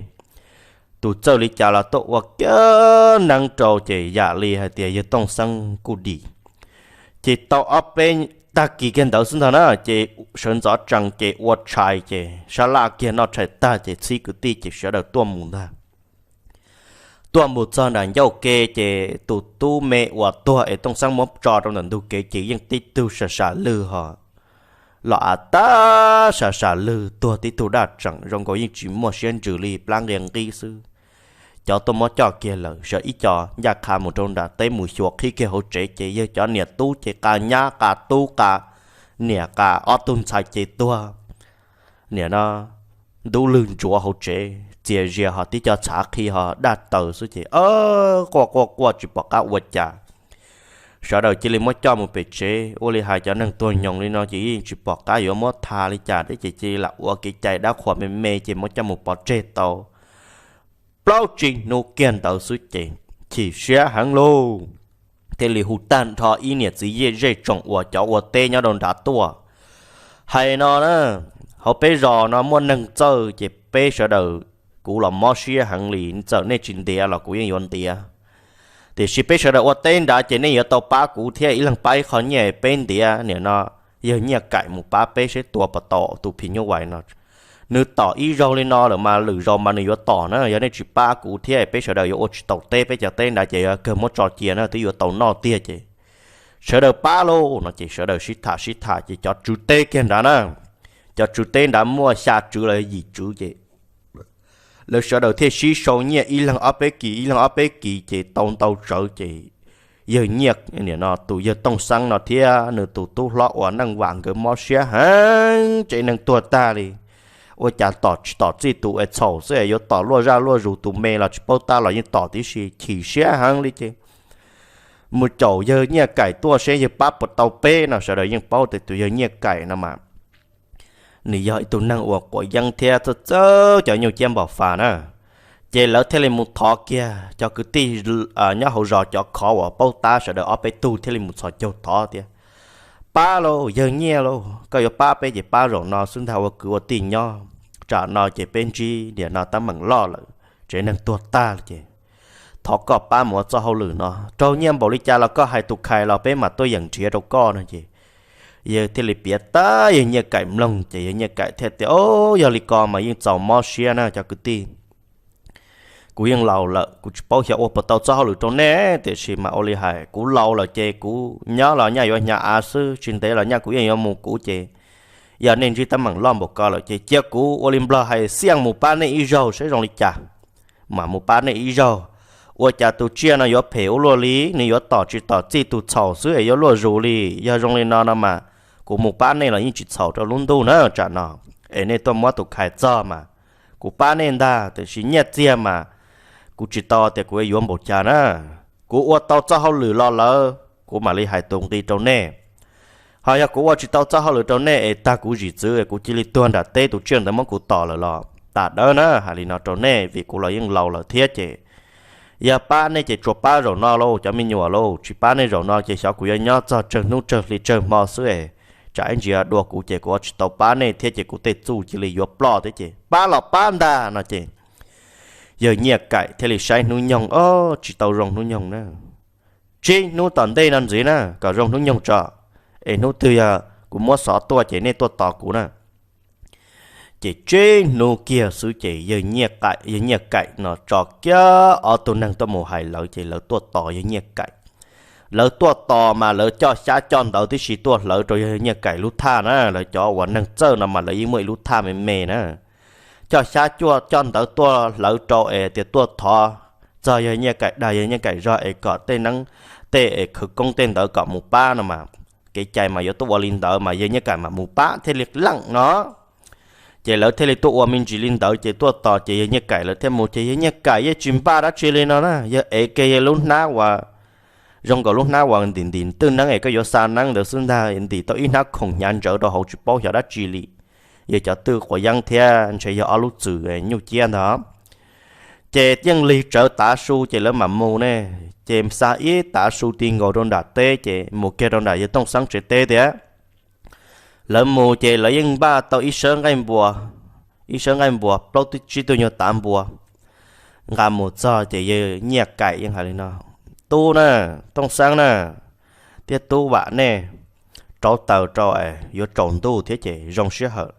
tus txawj li cas los tuaj ua kiag neeb rau ces yam li hais tias yawg Tooj Xeeb kuj dim. Ces tau ob peb tag kis kiag ntawd xwb ntag na ces sawv ntxov tsees ces ua tshais ces sab laj kiag noj tshais tag ces txhib kwv tij ces sawv daws tuaj mus ntag. Tuaj mus txog nram ncauj ke ces tus tub me uas tuag es Tooj Xeeb muab tso rau ntawm ntug kev ces yeej tib tug sam sam lwg ho los av tab sam sam lwg tuag tib tug daj tseem zoo nkaus yeej tsis muaj siab ntsws li plab nqia nqib xwb. Cov tuaj muab coj kiag lawm sawv ib co ncaj qha mus rau nram teb mus xyuas qhib kiag hauv tsev ces yawg cov niam tub ces qa nyab qa tub qa niam qa ob tug ntxhais ces tuag niam no ntub lwg ntsuav hauv tsev txias zias ho tib co txhav qhi ho daj taws xwb ces quaj quaj quaj tsis pom qab ua cas. Sawv daws cia li muab coj mus pem tsev ua li hais cov neeg tuag nyoos li no ces yeej tsis pom qab yuav muab tha li cas thiab ces cia li lam ua kev cai dab qhuas me me ces muab coj mus pov tseg tau plaub tsib hnub kiag ntawd xwb ces chim siab heev lauj. Thiaj li hu tag nrho ib niam txiv zej tsoom uas cov ua teb nyob rau nrad tuaj hais no na, hauv peb zos no muaj neeg txawj ces peb sawv daws kuv los mob siab heev li, txawm nej tsis ntiav los kuv yeej yuav ntiav. Tiam sis peb sawv daws ua teb nrad ces nej yuav tau pab kuv thiab ib leeg pab ib qho nyiaj peb ntiav niam no yawg Nyiaj Kaim mus pab peb seb tua puas tau tus phim nyuj vais no. Nws tom ib zaug li no lawm mas lwm zaus mas nws yuav tom na, yog nej tsis pab kuv thiab peb sawv daws yuav ua tsis tau teb, peb cov teb nrad ces yuav kawg muab tso cia na, twb yuav tau noj tiag ces sawv daws pab lauj no ces sawv daws sib tham sib tham ces cov tswv teb kiag nrad na, cov tswv teb nrad muaj xya tswv los yim tswv ces lawv sawv daws thiaj sib sau nyiaj ib leeg ob peb kis ib leeg ob peb kis ces tau ntau tsawv ces yawg Nyiaj, nim no tus yawg Tooj Xeeb no thiab nws tus tub hlob uas Neej Vam nkawd mob siab heev, tsev neeg tuag tag li, ua cas tom tsis tom txij tus es txhaum xwb es yuav tom luaj zaj luaj zus, tus me los tsis paub tab los yeej tom tib si, chim siab heev li ces mus caum yawg Nyiaj Kaim tuaj seb yawg pab puas tau peb no, sawv daws yeej paub tias tus yawg Nyiaj Kaim no mas nws yog ib tug neeg uas quav yeeb thiab txawj txawj cov nyuj ciab npam fas na. Ces lawv thiaj li mus thov kiag cov kwv tij nyob hauv zos cov khov uas paub tab sawv daws ob peb tug thiaj li mus txhos caug thov tias, pab lauj, yawg Nyiaj lauj, koj yuav pab peb ces pab zaum no xwb ntag ua kwv ua tij nyob, tsam no ces peb ntsib niam no teeb meem loj lawm, tsev neeg tuag tag li ces thov koj pab mus ua txoj hauj lwm no, raug nyiaj npaum li cas los koj hais tus khais los peb mam tuaj yeem nrhiav rau koj no ces yawg thiaj li piav tab yawg Nyiaj Kaim mloog ces yawg Nyiaj Kaim thiaj tias, o, yog li ko mas yeej txaus mob siab na cov kwv tij. Kuv yeej laus lawm, kuv tsis paub xyov ua puas tau txoj hauj lwm rau nej, tiam sis mas ua li hais kuv laus lawm ces kuv nyob los nyaj yuav hnyav av xwb, tsis ntev los nyaj kuv yeej yuav mus kuv ces yog nej ntsib teeb meem loj npaum ko lawm ces cia kuv ua li nplog hais xiaj mus pab nej ib zaug saib zoo li cas. Mam mus pab nej ib zaug, ua cas tus tsiaj no yuav phem ua luaj li, nws yuav tom tsis tom txij tus txhaum xwb es yuav luaj zus li. Yog zoo li no no mas kuv mus pab nej los yeej tsis txhaum rau lub ntuj na tsam no. Es nej tuaj muab tus khais txog mas kuv pab nej ntag, tiam sis nyiaj txiag mas kuv tsis tau tias kuv yuav npaum cas na. Kuv ua tau txoj hauj lwm los lawm kuv mam li hais tus nqi rau nej. Ho yog kuv ua tsis tau txoj hauj lwm rau nej es tag kuv zim txwv kuv cia li tuag nram teb, tus tsiaj ntawd muab kuv tom lawm los tas dawb na, hais li no rau nej vim kuv los yeej laus lawm thiab ces yog pab nej ces tsuas pab zaum no lauj cov me nyuam lauj, tsis pab nej zaum no ces xyov kuv yuav nyob txog tsawg hnub tsawg hli tsawg hmo xwb es tsam ib ntsis dua kuv ces kuv ua tsis tau pab nej thiab ces kuv tej txuj cia li yuav ploj thiab ces pab los pab ntag no ces yawg Nyiaj Kaim thiaj li saib hnub nyoog, o, tsis tau zoo hnub nyoog na. Tsib hnub tom ntej no ntxiv na kom zoo hnub nyoog tso, es hnub twg yog kuv muab xov tuaj ces nej tuaj tos kuv na. Ces tsib hnub kiag xwb ces yawg Nyiaj Kaim, yawg Nyiaj Kaim no tso kiag ob tug neeg tuaj mus hais lawv ces lawv tuaj tos yawg Nyiaj Kaim. Lawv tuaj tos mas lawv coj xyab coj ntawv tib si tuaj hlawv rau yawg Nyiaj Kaim lub thaj na, lawv cov uas neeg txawj no mas lawv yeej muaj ib lub thaj me me na. Coj xyab coj ntawv tuaj hlawv rau es tias tuaj thov txog yawg Nyiaj Kaim dag yawg Nyiaj Kaim zog es kom tej neeb tej es khawv koob tej ntawd kom mus pab no mas, kev cai mas yuav tuaj ua li ntawd mas yawg Nyiaj Kaim mas mus pab thiaj li leej no. Ces lawv thiaj li tuaj ua me ntsis li ntawd ces tuaj tos ces yawg Nyiaj Kaim lawv thiaj mus ces yawg Nyiaj Kaim yeej tsis npaj dab tsi li no na, yawg ev kiag yawg lub hnab uas zoo nkaus lub hnab uas ntim ntim twj neeb es koj yuav xa neeb ntawd xwb ntag, ntim tau ib hnab khoom hnyav ntsawv rau hauv tsis paub xyov dab tsi li. Yog cov twj quav yeeb thiab ntshe yog ob lub txwm nyuj ciab ntag. Ces yeej lig tsawv tav su ces lawv mam mus ne, ces xa ib tav su ti nkaus rau nram teb ces mus kiag rau nram yawg Tooj Xeeb tsev teb tiag. Lawv mus ces lawv yeej npaj tau ib sawb nqaij npua, ib sawb nqaij npua plaub tsib tug nyuag tav npua. Nqa mus txog ces yawg Nyiaj Kaim yeej hais li no: Tub na, Tooj Xeeb na, thiab tub Vam, nej rauv taws rau es yuav tsaus ntuj thiab ces zoo sij hawm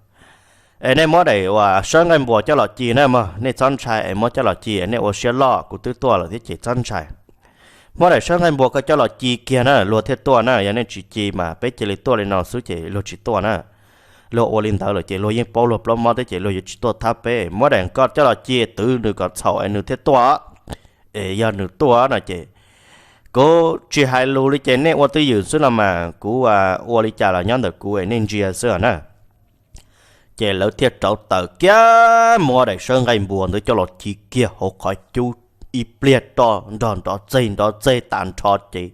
es nej muab daim uas sawb nqaij npua coj los ci na mog, nej txhob ntshai es muab coj los ci, nej ua siab loj, kuv twb tuaj lawm thiab ces txhob ntshai. Muab daim sawb nqaij npua koj coj los ci kiag na luag thiaj tuaj na, yog nej tsis ci mas peb cia li tuaj li no xwb ces luag tsis tuaj na. Luag ua li ntawd lawm ces luag yeej paub luag plaub mob thiab ces luag yuav tsis tuaj thab peb. Muab daim koj coj los ci twv nws kom txhaum es nws thiaj tuaj. Es yog nws tuaj no ces kuv tsis hais lus li ces nej ua twj ywm xwb los mas kuv ua li cas los nyob ntawm kuv es nej ntsia xwb na. Ces lawv thiaj rauv taws kiag muab daim sawb nqaij npua ntawd coj los ci kiag hauv qhov cub ib pliag roj nrog nrov txeg nrov txeg tas nrho ces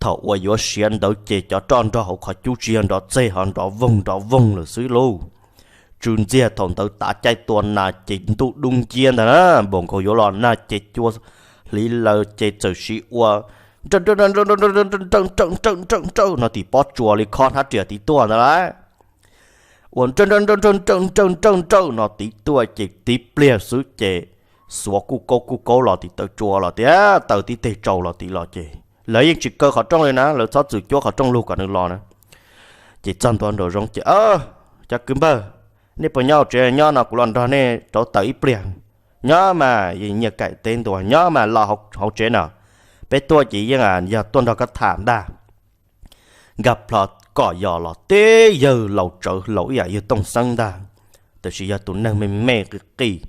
thaum uas yuav siav ntawd ces cov roj nrog hauv qhov cub tsis yog nrov txeg ho nrov voog nrov voog lawm xwb lauj. Tsw ntxiag thaum ntawd tav caij tua nas ces ntuj dub nciab ntag na, npaum nkaus yuav los nag ces cua hliv laws ces txawm siv ua nrawj nrawj nrawj no tim pob tsuas li khob hnab riam tid tuaj ntag lauj. Ua nrawj nrawj nrawj nrawj nrawj nrawj nrawj no tid tuaj ces tib pliag xwb ces xuav kuj kaub kuj kaub los tim taw tsua los tias taw tib teg tsau los tid los ces lawv yeej tsis kaw qhov rooj li na, lawv txhob txwm cuab qhov rooj lug kom nws los na. Ces txog ntua nraum zoov ces, Cov kwv npawg, nej puas nyob hauv tsev? Nyob no kuv los nrog nej rauv taws ib pliag. Nyob mas, Nyiaj Kaim teb ntua, nyob mas los hauv tsev no, peb tuaj ces yeej yog tuaj nrog koj tham ntag. Nkag plho kom yos los teb yawg laus tsawv laus ib yam yawg Tooj Xeeb ntag, tab sis yog tus neeg me me qis qis,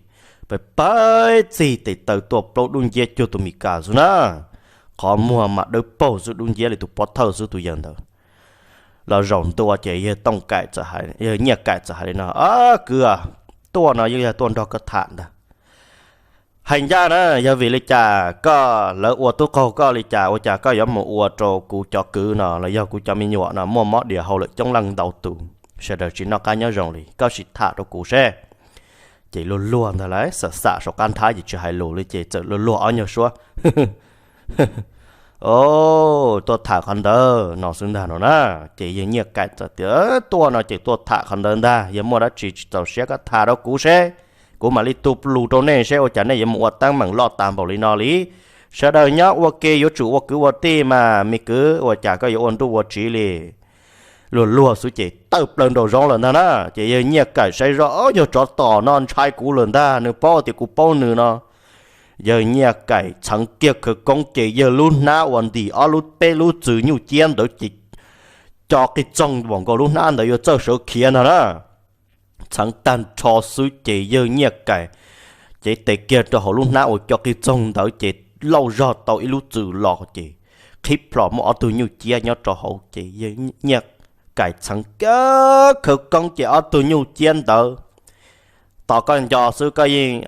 pab pab txig tes taw tuaj plaub dub nciab cuag tus Mis Kas xwb na. Qhov muag mas dawb paug xwb, dub nciab li tus pob thawj xwb tus yawg ntawd. Los zaum ntua ces yawg Tooj Kaim, yawg Nyiaj Kaim txawm hais li no, Kwv, tuaj no yeej yog tuaj nrog koj tham ntag. Hais ncaj na, yog vim li cas koj, lawv ua tub qaug koj li cas ua cas koj yuav mus ua rau kuv cov kwv no los yog kuv cov me nyuam no muaj mob dias hau lawm coob leej ntau tus, sawv daws tsis noj qab nyob zoo li, koj sim tham rau kuv seb. Ces luag luag ntag lauj, xam xam saum qab nthab ces tsis hais lus li ces txawm luag luag ob nyuag suab, Tuaj tham qhov ntawd no xwb ntag no na. Ces yawg Nyiaj Kaim txawm tias, Tuaj no ces tuaj tham qhov ntawd ntag, yog muaj dab tsi tsis txaus siab koj tham rau kuv seb, kuv mam li tu lus rau nej seb ua cas nej yuav mus ua teeb meem loj tas npaum li no li. Sawv daws nyob ua ke yuav tsum ua kwv ua tij mas, me kwv ua cas koj yuav ua nruj ua tsiv li. Luag luag xwb ces tawm plaws nraum zoov lawm ntag na. Ces yawg Nyiaj Kaim saib zoj, Yog tsov tom no ntshai kuv lawm ntag, nws paub tias kuv paub nws no. Yawg Nyiaj Kaim txheev kiag khawv koob ces yawg lub hnab uas ntim ob lub peb lub txwm nyuj ciab ntawd ces co qig txoog npaum nkaus lub hnab ntawd yuav txawj sawv khiav ntag na. Txheev tag nrho xwb ces yawg Nyiaj Kaim cev tes kiag rau hauv lub hnab uas co qig txoog ntawd ces lauj zog tau ib lub txwm los ces qhib plho muaj ob tug nyuj ciab nyob rau hauv ces yawg Nyiaj Kaim txheev kiag khawv koob ces ob tug nyuj ciab ntawd, tos koj nco xwb koj yeej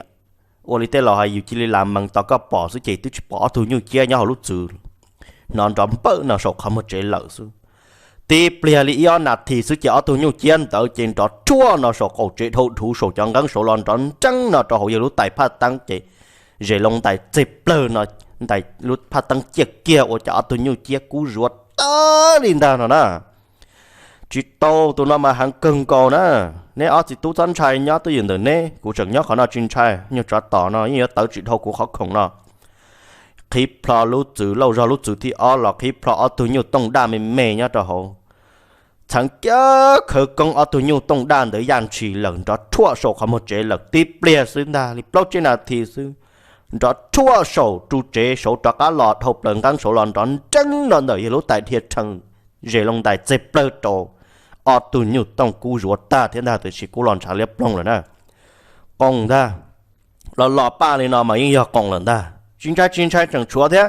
ua li tej laus hais yus cia li lam mees, tos koj pom xwb ces twb tsis pom ob tug nyuj ciab nyob hauv lub txwm, hnov nrov npawj no saum qhov muag tsev lawm xwb. Tib pliag li ib ob nas this xwb ces ob tug nyuj ciab ntawd ces nrov rhuaj no saum qaum tsev dhau dhuv saum cov nqeeb saud los nrov nreeb no rau hauv yawg lub tais phaj teeb ces zes loo ntais txeg plawg no, ntais lub phaj teeb ciaj kiag ua cas ob tug nyuj ciab kub zuav tag li ntag no na. Tsis tau, tus no mas heev kawg nkaus na. Neb ob txiv tub txhob ntshai, nyob twj ywm ntawm neb, kuv tseem nyob qhov no tsis ntshai, nyuag tsov tom no yeej yuav tawv tsis dhau kuv qhov khoom no. Qhib plho lub txwm lauj zog lub txwm thib ob los qhib plho ob tug nyuj tooj daj me me nyob rau hauv. Txheev kiag khawv koob ob tug nyuj tooj daj ntawd yaj ntshis lawm nrov rhuaj saum qhov muag tsev lawm tib pliag xwb ntag li plaub tsib nas this xwb. Nrov rhuaj saum ru tsev saud rov qab los dhau plaws nqeeb saud los nrov nreeb no ntawm yawg lub tais dhia rhees zes loo ntais txeg plawg rau ob tug nyuj tooj kub zuav tag thiab ntag, tiam sis kub los ntshav liab ploog lawm na. Qoom ntag, los los paj li no mas yeej yog qoom lawm ntag, tsis ntshai tsis ntshai tseem tshuav thiab.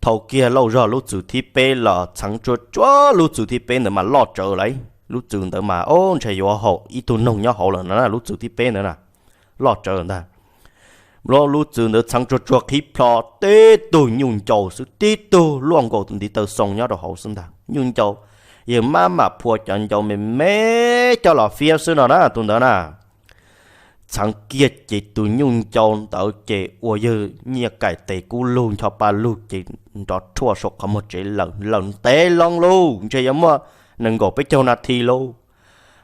Thaum kiag lauj zog lub txwm thib peb los txheev tsuag tsuag lub txwm thib peb ntawd mas loj tsawv lauj. Lub txwm ntawd mas ob ntshe yuav haum ib tug noog nyob hauv lawm no na, lub txwm thib peb ntawd na, loj tsawv ntag. Lub txwm ntawd txheev tsuag tsuag qhib plho, tib tug nyuj ncau xwb, tib tug luaj nkaus ntiv taw xoo nyob rau hauv xwb ntag. Nyuj ncau, yawg maj mam phua cov ncau me me coj los fiab xwb no na, tus ntawd na. Txheev kiag ces tus nyuj ncau ntawd ces ua yawg Nyiaj Kaim tes kub lug ncho pa lug ces nrov rhuaj saum qhov muag tsev lawm, lawm ntev loo lauj, ntshe yuav muaj nees nkaum peb caug nas this lauj.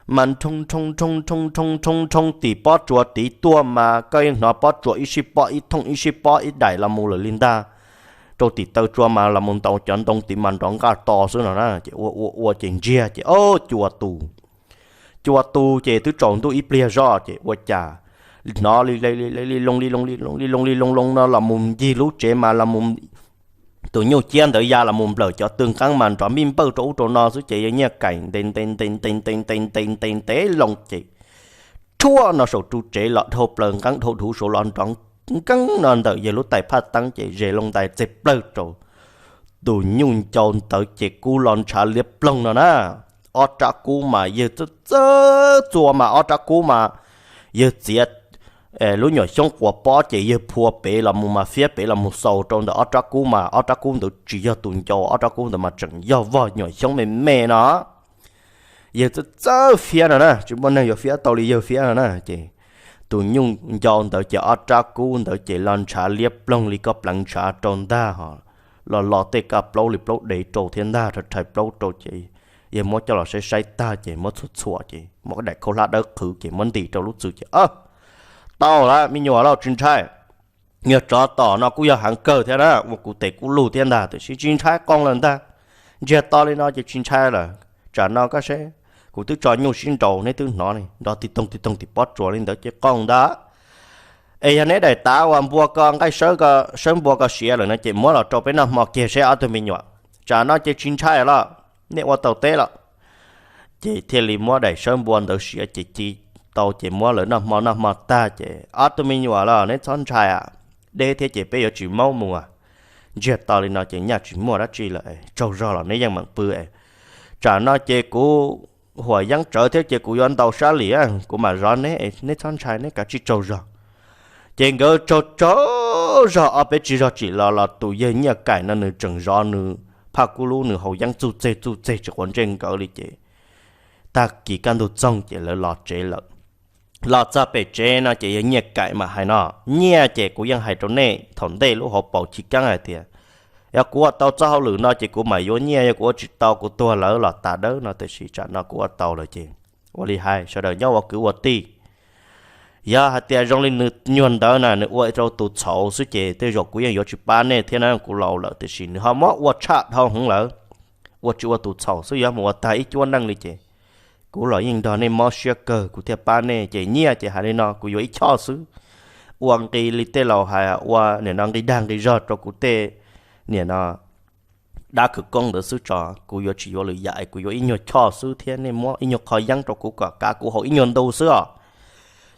Mas nrhoo nrhoo nrhoo nrhoo nrhoo nrhoo tim pob tsuas tid tuaj mas koj yeej hnov pob tsuas ib sij pob ib thooj ib sij pob ib daim los mus lawm li ntag. Rau tim taw tsua mas los mus ntaus cov ntoo tid mas nrov nqaj to xwb no na, ces ua ua ua ces ntsiag ces ob cua tus. Cua tus ces twb tsaus ntuj ib pliag zoj ces ua cas hnov li li loo li loo li loo li loo li loo li loo loo no los mus ncig lub tsev mas los mus tus nyuj ciab ntawd ya los mus nplawm cov tw nqeeb mas nrov npij npawj rau ub rau no xwb ces yawg Nyiaj Kaim ntes ntes ntes ntes ntes ntes ntes ntes ntes loo ces rhuaj no saum ru tsev los dhau plaws nqeeb dhau dhuv saud los nrov nkeeb no ntawm yawg lub tais phaj teeb ces ze loo ntais txeg plawg rau tus nyuj ncau ntawd ces kub los ntshav liab ploog no na. Ob rab kub mas yawg txawj txawj txua mas ob rab kub mas yawg txiav lub nyuam xyoob quas pob ces yawg phua pem los mus mas fiab pem los mus xaus rau ntawm ob rab kub mas ob rab kub ntawd tsis yog tus ncau, ob rab kub ntawd mas tseem yog voj nyuam xyoob me me no. Yawg txawj txawj fiab no na, tsis muaj neeg yuav fiab tau li yawg fiab no na ces tus nyuj ncau ntawd ces ob rab kub ntawd ces los ntshav liab ploog li koj pleev ntshav rau ntag ho. Los los tej kaj plaub li plaub dev rau thiab ntag, rhais rhais plaub rau ces yawg muab coj los saib saib tag ces muab txhuam txhuam ces muab daim khaub hlab dawb qhwv ces muab ntim rau lub txwm ces tau lawm me nyuam lauj, tsis ntshai. Yog tsov tom no kuj yog heev kawg thiab na, ua kuv tes kub lug thiab ntag, tiam sis tsis ntshai, qoos lawm ntag. Ntsiag to li no ces tsis ntshai lawm, tsam no koj seb, kuv twb tso nyuj sib nraus neb twb hnov li, nrov tig toog tig toog tim pob tsuas li ntawd ces qoos ntag. Es yog neb daim tav uas npua ko nqaij sawb ko, sawb npua ko siav lawm no ces muab los rau peb noj hmo kiag seb ob tug me nyuam, tsam no ces tsis ntshai los, nej ua tau teb los. Ces thiaj li muab daim sawb npua ntawd siav ces ci tau ces muab lawv noj hmo, noj hmo tag ces ob tug me nyuam los neb txhob ntshai, deb thiab ces peb yuav tsis maub mus. Ntsiag to li no ces nyaj tsis muaj dab tsi lawm, tsaug zog los neb yeej meem pw. Tsam no ces kuv huam yeeb tsawv thiab ces kuv yuav ntaus sab lim, kuv mam zov neb, neb txhob ntshai, neb kav tsij tsaug zog. Ces nkawd tsaug tsaug zog ob peb tsig zog tsim los los tus yawg Nyiaj Kaim no nws tseem zov nws phaj kub lub, nws haus yeeb txuj txeg txuj txeg tsis quav ntsej nkawd li ces tag kis kaj ntug txoog ces lawv los tsev lawm. Los txog pem tsev no ces yawg Nyiaj Kaim mas hais no, nyiaj ces kuv yeej hais rau nej thaum ntej lub hauv paus chiv keeb hais tias yog kuv ua tau txoj hauj lwm no ces kuv mam yuav nyiaj, yog kuv ua tsis tau kuv tuag lawm los tas dawb no, tiam sis tsam no kuv ua tau lawm ces ua li hais sawv daws nyob ua kwv ua tij. Yog hais tias zoo li nws nyuag ntawd na nws ua rau tus txhaum xwb ces tej zaum kuv yeej yuav tsis pab nej thiab na, kuv laus lawm, tiam sis nws ho muab ua tshaj dhau heev lawm. Ua tsis ua tus txhaum xwb yuav mus ua tag ib cuab neej li ces kuv los yeej nrog nej mob siab kawg kuv thiaj pab nej. Ces nyiaj ces hais li no kuv yuav ib choj xwb, ua nqi li tej laus hais ua nim no nqi dag nqi zog rau kuv tej nim no dab khawv koob ntawd xwb tso, kuv yuav tsis yuav lwm yam, kuv yuav ib nyuag choj xwb thiab nej muab ib nyuag qho yeeb rau kuv kom kav kuv haus ib nyuag ntu xwb os.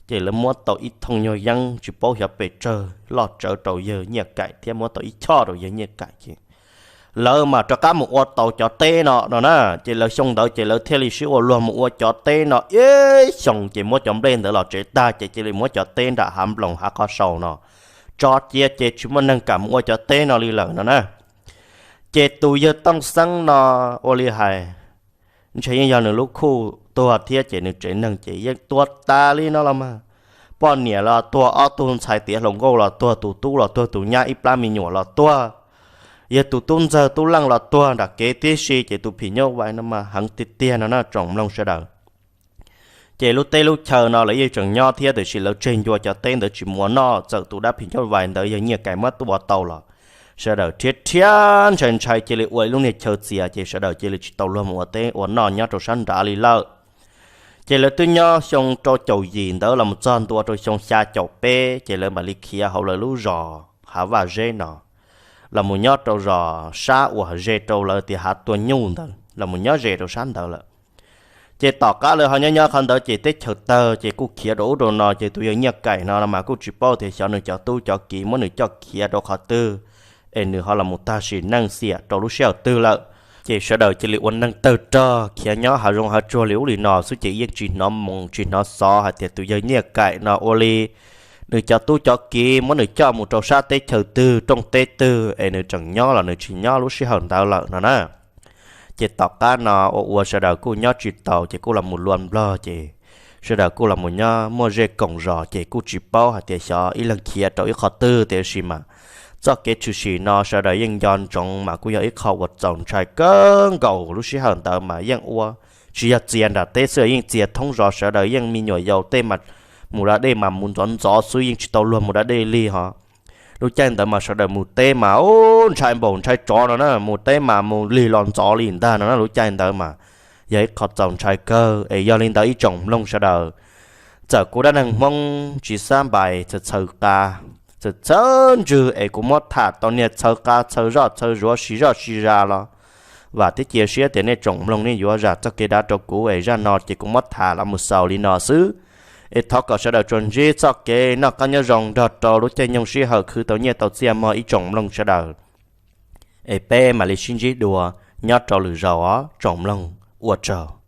Ces lawv muab tau ib thooj nyuag yeeb tsis paub xyov pes tsawg loj tsawv rau yawg Nyiaj Kaim thiab muab tau ib choj rau yawg Nyiaj Kaim ces lawv mas rov qab mus ua tau cov teb no no na. Ces lawv xyoo ntawd ces lawv thiaj li sib ua luag mus ua cov teb no ib xyoos ces muab cov nplej ntawd los tsev tag ces cia li muab cov teb nram hav nploos hav qhov saus no tso cia ces tsis muaj neeg kam mus ua cov teb no li lawm no na. Ces tus yawg Tooj Xeeb no ua li hais, ntshe yeej yog nws lub khuj tuag thiab ces nws tsev neeg ces yeej tuag tas li no los mas. Poj niam los tuag ob tug ntxhais tiav hluas nkauj los tuag, tus tub los tuag, tus nyab ib plab me nyuam los tuag. Yog tus tub ntxawg tub leej los tuag nram kev tib si ces tus phim nyuj vais no mas heev tiag tiag no na tsoom mloog sawv daws. Ces lub teb lub chaw no lawv yeej tseem nyob thiab tiam sis lawv tseg ncua cov teb ntawd tsis mus ua noj, txawm tus dab phim nyuj vais ntawd yawg Nyiaj Kaim muab tua tau los sawv daws rhiab rhiab ntshai ntshai cia li ua ib lub niag chaw txias ces sawv daws cia li tsis tau luag mus ua teb ua noj nyob rau sab nrad li lawm. Ces lawv twb nyob xyoo rau caum yim ntawd los mus txog ntua rau xyoo xya caum peb ces lawv mam li khiav hauv lawv lub zos Hav Vaj Zeb no los mus nyob rau zos sab uas ze rau lawv tias Hav Tua Nyuj ntawd los mus nyob ze rau sab ntawd lawm. Ces tom qab lawv ho nyob nyob qhov ntawd ces teb chaws tawg ces kuj khiav rau ub rau no ces tus yawg Nyiaj Kaim no mas kuj tsis paub tias xyov nws cov tub cov kiv muab nws coj khiav rau qhov twg es nws ho los mus tag sim neej xiam rau lub sij hawm twg lawm. Ces sawv daws cia li ua neeg tawg rog khiav nyob hav zoov hav tsuag li ub li no xwb ces yeej tsis hnov moo tsis hnov xov hais tias tus yawg Nyiaj Kaim no ua li nws cov tub cov kiv muab nws coj mus rau sab teb chaws twg rooj teb twg es nws tseem nyob los nws tsis nyob lub sij hawm ntawd lawm no na. Ces tom qab no ua ua sawv daws kuj nyob tsis taus ces kuj los mus lua nplog ces sawv daws kuj los mus nyob muaj zej koom zos ces kuj tsis paub hais tias xyov ib leeg khiav rau ib qho twg tiam sis mas txoj kev tshwm sim no sawv daws yeej nco ntsoov mas kuj yog ib qho uas txaus ntshai kawg nkaus. Lub sij hawm ntawd mas yeej ua tsis yog txias nram teb xwb, yeej txias thoob zos, sawv daws yeej me nyuam yaus tej mas mus da dej mas mus ntxov ntxov xwb, yeej tsis tau luag mus da dej li ho. Lub caij ntawd mas sawv daws mus teb mas ub ntshai npaum ntshai tsov no na, mus teb mas mus lig los ntxov li ntag no na. Lub caij ntawd mas yog ib qho txaus ntshai kawg es yog li ntawd ib tsoom mloog sawv daws, txawm kuv dab neeg Hmoob tsis xab npais txhaws qa txhaws ntswg es kuv muab tham tau niag txhaws qa txhaws zoj txhaws zuav si zoj si zas los vam thiab cia siab tias nej tsoom mloog nej yuav zam txoj kev dav rau kuv es zaj no ces kuv muab tham los mus xaus li no xwb. Es thov kom sawv daws tsuas ntsib txoj kev noj qab nyob zoo nrog rau lub caij nyoog sij hawm khwv tau nyiaj tau txiaj mog ib tsoom mloog sawv daws. Es peb mam li sib ntsib dua nyob rau lwm zaus os tsoom mloog, ua tsaug.